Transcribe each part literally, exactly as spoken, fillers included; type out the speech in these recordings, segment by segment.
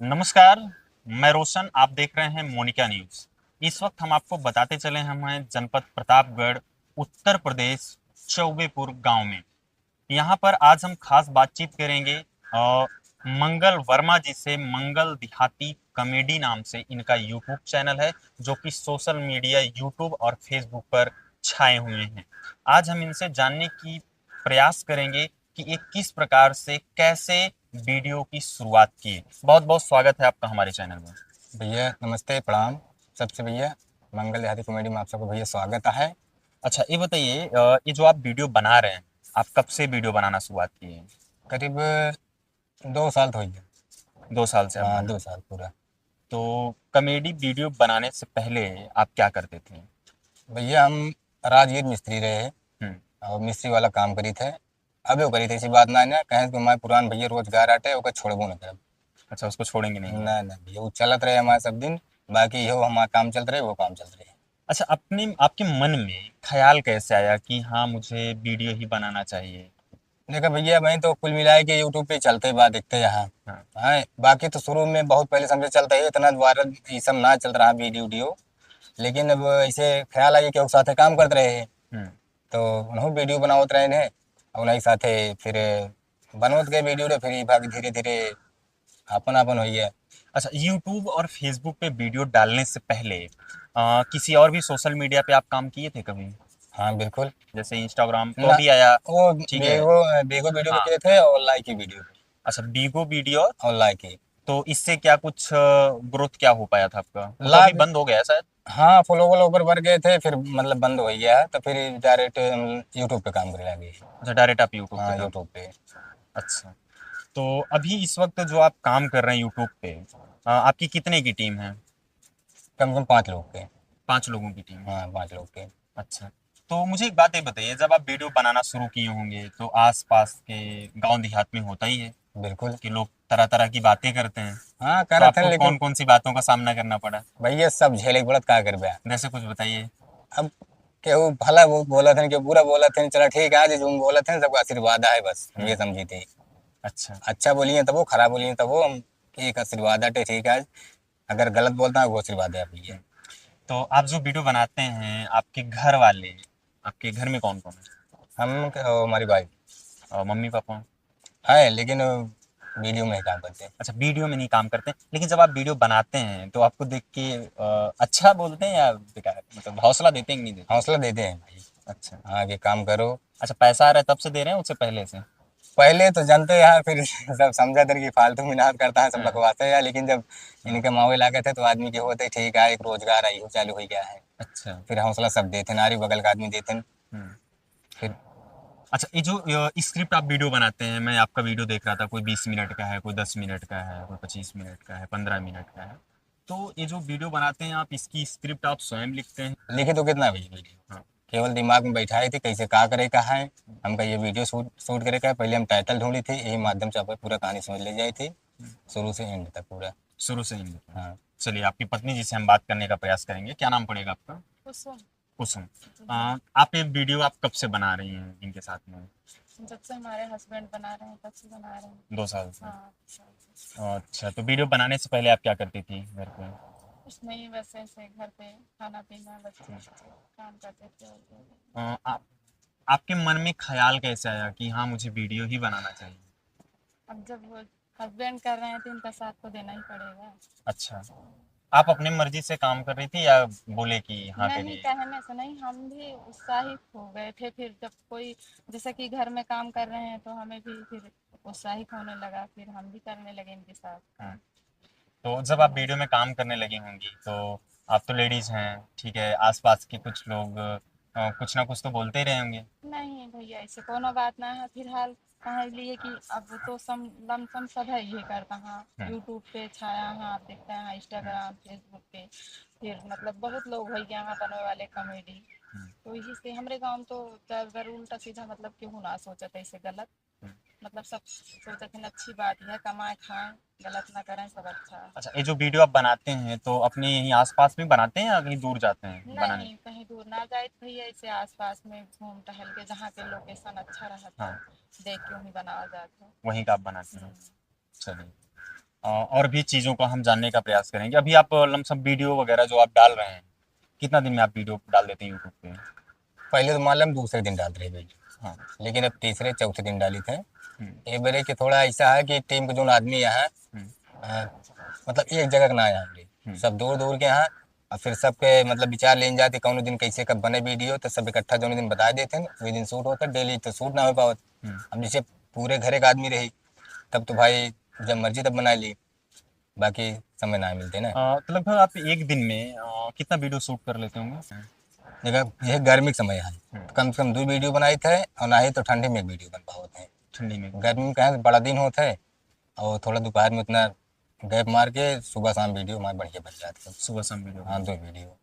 नमस्कार, मैं रोशन, आप देख रहे हैं मोनिका न्यूज़। इस वक्त हम आपको बताते चले, हम हैं जनपद प्रतापगढ़, उत्तर प्रदेश, चौबेपुर गांव में। यहाँ पर आज हम खास बातचीत करेंगे, अ, मंगल वर्मा जी से। मंगल देहाती कॉमेडी नाम से इनका YouTube चैनल है, जो कि सोशल मीडिया, YouTube और Facebook पर छाए हुए हैं। आज हम इनसे जानने की प्रयास करेंगे कि ये किस प्रकार से, कैसे वीडियो की शुरुआत की। बहुत बहुत स्वागत है आपका हमारे चैनल में। भैया नमस्ते, प्रणाम। सबसे भैया मंगल देहाती कॉमेडी में आप सबको भैया स्वागत है। अच्छा, ये बताइए, अ, ये जो आप वीडियो बना रहे हैं, आप कब से वीडियो बनाना शुरुआत किए हैं? करीब दो साल तो हो गया। दो साल से आप हाँ, बना दो साल पूरा। तो कॉमेडी वीडियो बनाने से पहले आप क्या करते थे? भैया हम राजगीर मिस्त्री रहे हैं हम्म। और मिस्त्री वाला काम करी थे। अबे करी थे, ऐसी बात ना है ना, कहें कि मैं पुरान भैया रोजगार आटे, ओकर छोड़बो ना करब। अच्छा, उसको छोड़ेंगे नहीं? ना, ना भैया, वो चलत रहे हमारे सब दिन, बाकी यो हमारा काम चलत रहे, वो काम चलत रहे। अच्छा, अपने, आपके मन में ख्याल कैसे आया कि हाँ, मुझे वीडियो ही बनाना चाहिए? देखा भैया, मैं तो कुल मिला के YouTube पे चलते बा, देखते यहाँ। हाँ। हाँ, बाकी तो शुरू में बहुत पहले समझे चलते ही, इतना वायरल ये सब ना चल रहा वीडियो, वीडियो, लेकिन अब ऐसे ख्याल आया कि ओकर साथे काम करत रहे हैं। हम्म। तो उन्हों वीडियो बनावत रहे हैं, और उन्हीं साथे फिर बनवत गए वीडियो रे, फिर ये भाग धीरे धीरे आपन आपन होइए। अच्छा, YouTube और Facebook पे वीडियो डालने से पहले, अ, किसी और भी सोशल मीडिया पे आप काम किए थे कभी? हाँ, बिल्कुल। जैसे Instagram तो ना, अभी आया, वो ठीक है। बीगो, बीगो वीडियो हाँ। किए थे और लाइक की वीडियो। अच्छा, बीगो वीडियो और लाइक की। तो इससे क्या कुछ, अ, ग्रोथ क्या हो पाया था आपका? वो तो लाइक अभी बंद हो गया है शायद। हाँ, फॉलो वॉलोवर बढ़ गए थे, फिर मतलब बंद हो गया है, तो फिर डायरेक्ट हम YouTube पे काम करे लगे। अच्छा, डायरेक्ट आप YouTube पे हाँ, काम YouTube पे। अच्छा, तो अभी इस वक्त जो आप काम कर रहे हैं YouTube पे, अ, आपकी कितने की टीम है? कम से कम पाँच लोग के। पाँच लोगों की टीम? हाँ, पाँच लोग के। अच्छा, तो मुझे एक बात ये बताइए, जब आप वीडियो बनाना शुरू किए होंगे तो आसपास के गांव देहात में होता ही है बिल्कुल। कि लोग तरह तरह की बातें करते हैं। हाँ, तो करत आपको हैं, लेकिन कौन कौन सी बातों का सामना करना पड़ा? भैया, सब झेले के पड़त, का करबे? जैसे कुछ बताइए। अब केहू भला वो बोलत हैं, केहू बुरा बोलत हैं, चला ठीक है, आज जो बोलत हैं, सबका आशीर्वाद है बस, हम ये हम्म। समझी थी। अच्छा। अच्छा बोलिए तब वो, खराब बोलिए तब वो, हम एक आशीर्वाद आटे, ठीक है, आज अगर गलत बोलता है, वो आशीर्वाद है भैया। तो आप जो वीडियो बनाते हैं, आपके घर वाले, आपके घर में कौन कौन है? हम, अ, हमारी वाइफ। और मम्मी पापा? है, लेकिन, अ, वीडियो में ही काम करते हैं। अच्छा, वीडियो में नहीं काम करते, लेकिन जब आप वीडियो बनाते हैं, तो आपको देख के, अ, अच्छा बोलते हैं या बेकार, मतलब, हौसला देते हैं कि नहीं देते? हौसला देते हैं भाई। अच्छा। हाँ, कि काम करो। अच्छा, पैसा आ रहा है, तब से दे रहे हैं, उससे पहले से? पहले तो जानते हैं, फिर सब समझा थे कि फालतू मेहनत करता है, सब हम्म। बकवास है यार, लेकिन जब हम्म। इनके मावे लागे थे, तो आदमी के होते, ठीक है, एक रोजगार आई हो, चालू हो गया है। अच्छा। फिर हौसला सब देते हैं, नारी बगल का आदमी देते हैं। हम्म। फिर अच्छा, ये जो, अ, स्क्रिप्ट आप वीडियो बनाते हैं, मैं आपका वीडियो देख रहा था, कोई बीस मिनट का है, कोई दस मिनट का है, कोई पच्चीस मिनट का है, पन्द्रह मिनट का है, तो ये जो वीडियो बनाते हैं आप, इसकी स्क्रिप्ट आप स्वयं लिखते हैं? लिखे तो कितना भी वीडियो। हाँ। केवल दिमाग में बैठाए थे, कैसे का करे का है, हमका ये वीडियो शूट, शूट करे का है। पहले हम टाइटल ढूंढी थी, यही माध्यम से आप पूरा कहानी समझ ले जाए थे, शुरू से एंड तक पूरा। शुरू से एंड तक। हाँ। चलिए, आपकी पत्नी जी से हम बात करने का प्रयास करेंगे। क्या नाम पड़ेगा आपका? कुसुम। कुसुम। जी। आ, आप ये वीडियो आप कब से बना रही हैं इनके साथ में? जब से हमारे हस्बैंड बना रहे हैं, तब से बना रहे हैं। दो साल से? हाँ, दो साल से। अच्छा, तो वीडियो बनाने से पहले आप क्या करती थी घर पे? कुछ नहीं, बस ऐसे घर पे खाना पीना, बच्चे हम्म। काम करते थे और क्या। अ, आप, आपके मन में ख्याल कैसे आया कि हाँ, मुझे वीडियो ही बनाना चाहिए? अब जब वो हस्बैंड कर रहे हैं, तो इनका साथ तो देना ही पड़ेगा। अच्छा, आप अपनी मर्जी से काम कर रही थी या बोले कि हाँ के नहीं, लिए? कहने से नहीं, हम भी उत्साहित हो गए थे। फिर जब कोई, जैसे कि घर में काम कर रहे हैं, तो हमें भी फिर उत्साहित होने लगा, फिर हम भी करने लगे इनके साथ। हाँ। तो जब आप वीडियो में काम करने लगी होंगी, तो आप तो लेडीज हैं, ठीक है, आसपास के कुछ लोग, अ, कुछ ना कुछ तो बोलते ही रहे होंगे। नहीं भैया, ऐसे कोनो बात ना है फिलहाल, काहे लिए कि अब तो सम, लमसम सब है ये करता, हाँ, हम्म। YouTube पे छाया है, आप देखते हैं Instagram, हम्म। Facebook पे, फिर मतलब बहुत लोग हो गया है बनवे वाले कॉमेडी, हम्म। तो यही से हमरे गाँव में तो ज्यादातर उल्टा सीधा मतलब केहू ना सोचत ऐसे गलत, हम्म। मतलब सब सोचत हैं अच्छी बात है, कमाए खाएं, गलत ना करें, सब अच्छा है। अच्छा, ये जो वीडियो आप बनाते हैं तो अपने यहीं आसपास में बनाते हैं या कहीं दूर जाते हैं बनाने? नहीं, कहीं दूर ना जाए भैया, ऐसे आसपास में घूम टहल के जहाँ के लोकेशन अच्छा रहता है, हाँ। देख के वहीं बनावा जाता है। वहीं का आप बनाते हैं? हम्म। चलिए। अ, और भी चीज़ों का हम जानने का प्रयास करेंगे। अभी आप लमसम वीडियो वगैरह जो आप डाल रहे हैं, कितना दिन में आप वीडियो डाल देते हैं YouTube पे? पहले तो मान लें हम दूसरे दिन डालत रहे वीडियो, हाँ। लेकिन अब तीसरे चौथे दिन डाली थे। हम्म। ये बेरे कि थोड़ा ऐसा है कि टीम के जोन आदमी यहाँ, हम्म। अ, मतलब एक जगह के ना है हमरे, हम्म। सब दूर दूर के यहाँ। और फिर सबके मतलब विचार लेन जात कि कौनो दिन कैसे कब बने वीडियो, तो सब इकट्ठा जोन दिन बता देते हैं, वही दिन शूट होता, डेली तो शूट ना हो पावत। हम्म। अब जैसे पूरे घरे का आदमी रही, तब तो भाई जब मर्जी तब बना ली, बाकी समय ना मिलते ना। अ, तो लगभग आप एक दिन में, अ, कितना वीडियो शूट कर लेते होंगे? देखा, यह गर्मी के समय है, हम्म। तो कम से कम दो वीडियो बनाई थे, और ना ही तो ठंडी में एक वीडियो बन पावत है। ठंडी में? गर्मी में कहें बड़ा दिन होत है, और थोड़ा दोपहर में उतना गैप मार के सुबह शाम वीडियो हमारे बढ़िया बन जाते हैं। सुबह शाम वीडियो? हाँ, दो वीडियो।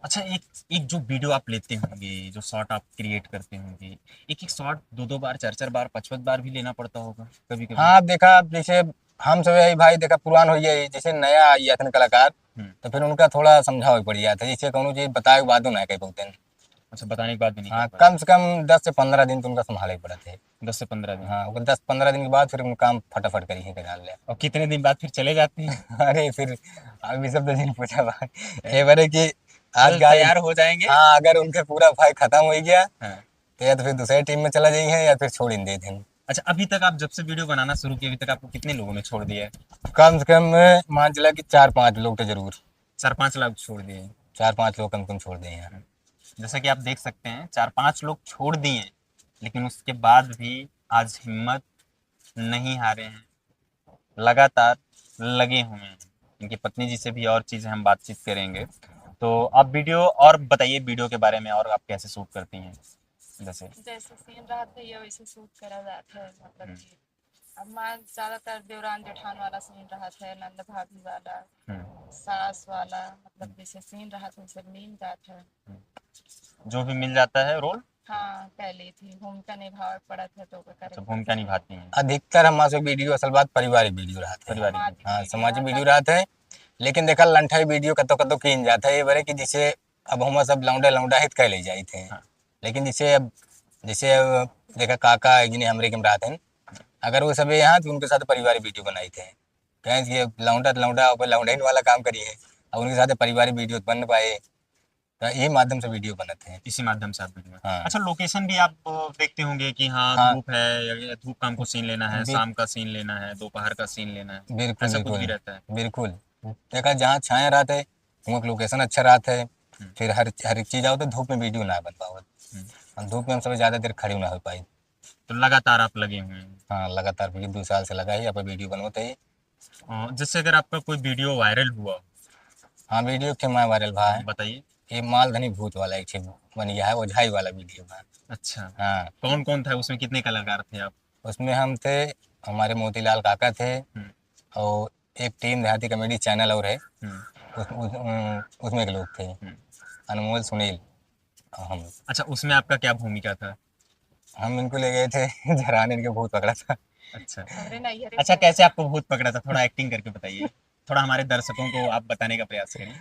अच्छा, एक, एक जो वीडियो आप लेते होंगे, जो शॉट आप क्रिएट करते होंगे, एक एक शॉट दो दो बार, चार चार बार, पाँच पाँच बार भी लेना पड़ता होगा कभी कभी? हाँ, आप देखा, आप जैसे हम सब यही भाई देखा पुरान हो गया, जैसे नया आई आथन कलाकार, हम्म। तो फिर उनका थोड़ा समझावे पड़ जाता है, जैसे कौनो चीज बताए के बादो ना कह पाते हैं। अच्छा, बताने के बाद भी नहीं हाँ, कर पाते। कम से कम दस से पन्द्रह दिन तो उनका संभाले के पड़त है। दस से पन्द्रह दिन? हाँ, वो दस पन्द्रह दिन के बाद फिर उनका काम फटाफट करी है, के डाल ले। और कितने दिन बाद फिर चले जाते हैं? अरे, फिर अभी सब तो दिन पूछा बा। ए, ये बारे कि आज कल गाड़ी तैयार हो जाएंगे। हाँ, अगर उनके पूरा भाई खत्म हो गया, हाँ। तो या तो फिर दूसरे टीम में चला जाइए या फिर छोड़ ही दे दें। अच्छा, अभी तक आप जब से वीडियो बनाना शुरू किए, अभी तक आपको कितने लोगों ने छोड़ दिया है? कम से कम मान चला कि चार पांच लोग तो जरूर। चार पांच लोग छोड़ दिए हैं? चार पांच लोग कम से कम छोड़ दिए हैं। जैसा कि आप देख सकते हैं, चार पांच लोग छोड़ दिए, लेकिन उसके बाद भी आज हिम्मत नहीं हारे हैं, लगातार लगे हुए हैं। इनकी पत्नी जी से भी और चीज़ें हम बातचीत करेंगे। तो आप वीडियो और बताइए, वीडियो के बारे में, और आप कैसे शूट करती हैं? जैसे जैसे सीन रहत है, ये वैसे शूट करा जात है, मतलब हम्म। कि अब मान ज्यादातर देवरान जेठान वाला सीन रहत है, नंद भाभी वाला, हम्म। सास वाला, मतलब हम्म। जैसे सीन रहत है, वैसे मिल जात है। हम्म। जो भी मिल जाता है रोल? हाँ, कह ली थी, भूमिका निभावे पड़त है तो ओके करे अच्छा, के भूमिका पड़त है। निभाती हैं। अधिकतर हमारे से वीडियो असल बात पारिवारिक वीडियो रहत है। पारिवारिक समाज वीडियो। हाँ, वीडियो समाज रहत वीडियो है। रहत है, लेकिन देखा लंठा वीडियो कतो कतो कीन जात है, ये बरे कि जैसे अब हम सब लौंडा लौंडा हित कह ले जाइत हैं। हाँ। लेकिन जैसे अब, जैसे अब देखा काका एक जने हमरे के में रहत हैं, अगर वो सब यहाँ तो उनके साथ पारिवारिक वीडियो बनाइत हैं, कहें कि अब लौंडा तो लौंडा, अब लौंडा ही वाला काम करी है, अब उनके साथ पारिवारिक वीडियो बन पाए, तो ये माध्यम से वीडियो बनत है। इसी माध्यम से आप वीडियो हाँ। अच्छा, लोकेशन भी आप, अ, देखते होंगे कि हाँ, हाँ। धूप है, या, या धूप का हमको सीन लेना है, बिल- शाम का सीन लेना है, दोपहर का सीन लेना है, बिल्कुल, ऐसा कुछ भी बिल्कुल। रहता है? बिल्कुल। देखा, जहाँ छाया रहत है, वहाँ का लोकेशन अच्छा रहत है, हम्म। फिर हर, हर एक चीज आओ तो धूप में वीडियो ना बन पावत। हम्म। और धूप में हम सब ज्यादा देर खड़े ना हो पाई। तो लगातार आप लगे हुए हैं? हाँ, लगातार, भैया, दो साल से लगा ही, अब वीडियो बनवत है। अ, जैसे अगर आपका कोई वीडियो वायरल हुआ? हाँ, वीडियो के मैं वायरल भा है। बताइए। ये मालधनी भूत वाला एक ठे बन गया है, ओझाई वाला वीडियो बा। अच्छा। हाँ। कौन कौन था उसमें, कितने कलाकार थे आप? उसमें हम थे, हमारे मोतीलाल काका थे, हम्म। और एक टीम देहाती कॉमेडी चैनल और है, हम्म। उस, उस, उम, उसमें के लोग थे। हम्म। अनमोल, सुनील, हम। अच्छा, उसमें आपका क्या भूमिका था? हम इनको ले गए थे झराने, इनके भूत पकड़ा था। अच्छा। अरे नहीं, अरे अच्छा, नहीं। कैसे आपको भूत पकड़ा था? थोड़ा एक्टिंग करके बताइए, थोड़ा हमारे दर्शकों को आप बताने का प्रयास करिए।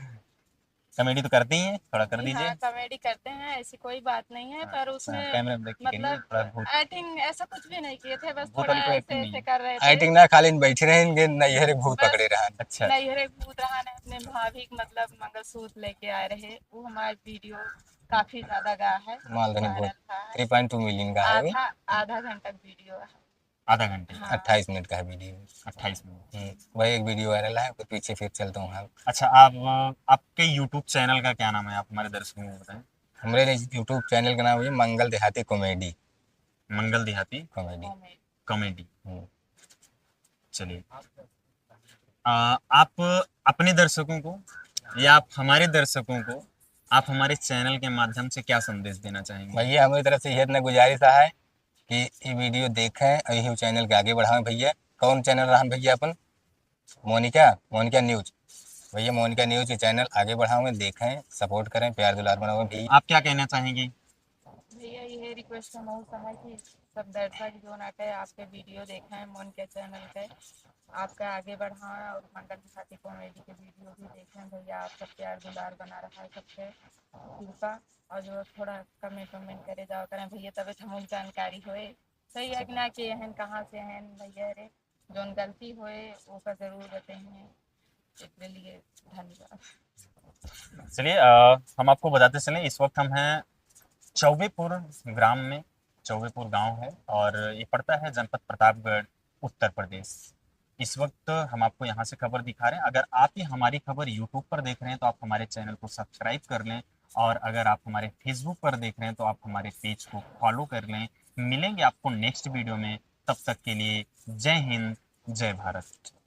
कॉमेडी तो करते ही हैं, थोड़ा कर जी दीजिए। हाँ, कॉमेडी करते हैं, ऐसी कोई बात नहीं है, हाँ, पर हाँ, उसमें कैमरे में देख के करिए, मतलब थोड़ा भूत एक्टिंग ऐसा कुछ भी नहीं किए थे, बस भूत वाली थोड़ा कोई ऐसे, एक्टिंग नहीं ऐसे है। कर रहे थे। एक्टिंग ना, खाली बैठे रहे, इनके नैहरे भूत बस पकड़े रहा। अच्छा। नैहरे भूत रहा ना, अपने भाभी के मतलब मंगलसूत्र लेके आए रहे, वो हमारा वीडियो काफी ज्यादा गा है, मालधनी भूत वायरल था। थ्री पॉइंट टू मिलियन का है वो। आधा, आधा घंटा वीडियो है। आधा घंटे? हाँ। अट्ठाईस मिनट का है वीडियो। अट्ठाईस मिनट। हम्म, वही एक वीडियो वायरल है, तो पीछे फिर चलता हूँ हम। अच्छा, आप, आपके YouTube चैनल का क्या नाम है? आप हमारे दर्शकों को बताएं। हमारे YouTube चैनल का नाम है मंगल देहाती कॉमेडी। मंगल देहाती कॉमेडी। कॉमेडी। कॉमेडी। हम्म। चलिए। आ, आप अपने दर्शकों को या आप हमारे दर्शकों को, आप हमारे चैनल के माध्यम से क्या संदेश देना चाहेंगे? भैया, हमारी तरफ से ये इतना गुजारिश है कि ये वीडियो देखें और यही चैनल के आगे बढ़ावें भैया। कौन चैनल रहा भैया अपन? मोनिका, मोनिका न्यूज। भैया, मोनिका न्यूज के चैनल आगे बढ़ावें, देखें, सपोर्ट करें, प्यार दुलार बनावें भैया। आप क्या कहना चाहेंगी? भैया, ये रिक्वेस्ट हम और है कि सब दर्शक जो ना के आपके वीडियो देखें, मोनिका चैनल के, आपका आगे बढ़ाएं और मंगल देहाती कॉमेडी के वीडियो भी देखें। भैया, आप सब प्यार दुलार बना रहा है सबके कृपा, और जो थोड़ा कमेंट वमेंट करे जाओ करें भैया, तबे तो हमको जानकारी होए। सही है कि ना, कि हन, कहाँ से हन भैया रे, जौन गलती होए ओका जरूर बताइए। एकरे लिए धन्यवाद। चलिए, अ, हम आपको बताते चलें, इस वक्त हम हैं चौबेपुर ग्राम में। चौबेपुर गांव है और ये पड़ता है जनपद प्रतापगढ़, उत्तर प्रदेश। इस वक्त हम आपको यहाँ से खबर दिखा रहे हैं। अगर आप ये हमारी खबर YouTube पर देख रहे हैं तो आप हमारे चैनल को सब्सक्राइब कर लें, और अगर आप हमारे Facebook पर देख रहे हैं तो आप हमारे पेज को फॉलो कर लें। मिलेंगे आपको नेक्स्ट वीडियो में, तब तक के लिए जय हिंद, जय भारत।